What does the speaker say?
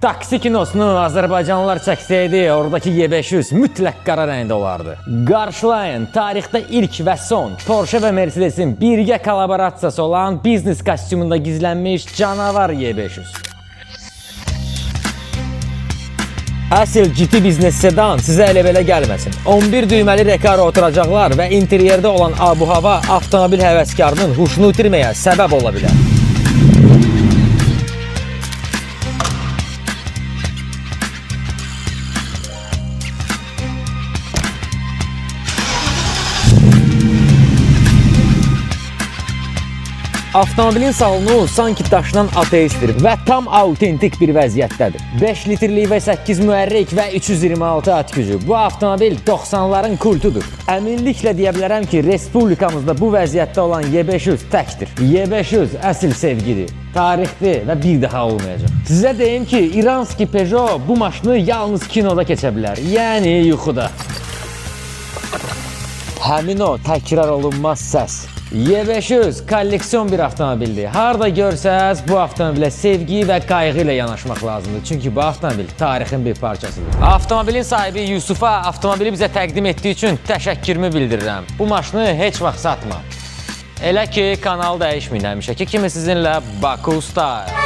Taksi kinosunu Azərbaycanlılar çəksəydi, oradakı Y500 mütləq qara rəngdə olardı. Qarşılayın, tarixdə ilk və son Porsche və Mercedesin birgə kollaborasiyası olan biznes kostyumunda gizlənmiş canavar Y500. Əsl GT biznes sedan sizə elə belə gəlməsin. 11 düyməli Recaro oturacaqlar və interyerdə olan abu-hava avtomobil həvəskarının huşunu itirməyə səbəb ola bilər. Avtomobilin salonu sanki daşınan ateistdir və tam autentik bir vəziyyətdədir. 5 litrlik V8 mühərrik və 326 at gücü. Bu avtomobil 90-ların kultudur. Əminliklə deyə bilərəm ki, respublikamızda bu vəziyyətdə olan Y500 təkdir. Y500 əsl sevgidir, tarixdir və bir daha olmayacaq. Sizə deyim ki, İranski Peugeot bu maşını yalnız kinoda keçə bilər, yəni yuxuda. Həmin o təkrar olunmaz səs. Y500 kolleksion bir avtomobildir. Harda görsəz bu avtomobilə sevgi və qayğı ilə yanaşmaq lazımdır. Çünki bu avtomobil tarixin bir parçasıdır. Avtomobilin sahibi Yusufa avtomobili bizə təqdim etdiyi üçün təşəkkürümü bildirirəm. Bu maşını heç vaxt satma. Elə ki kanal dəyişməyin həmişəki kimi sizinlə Baku Style.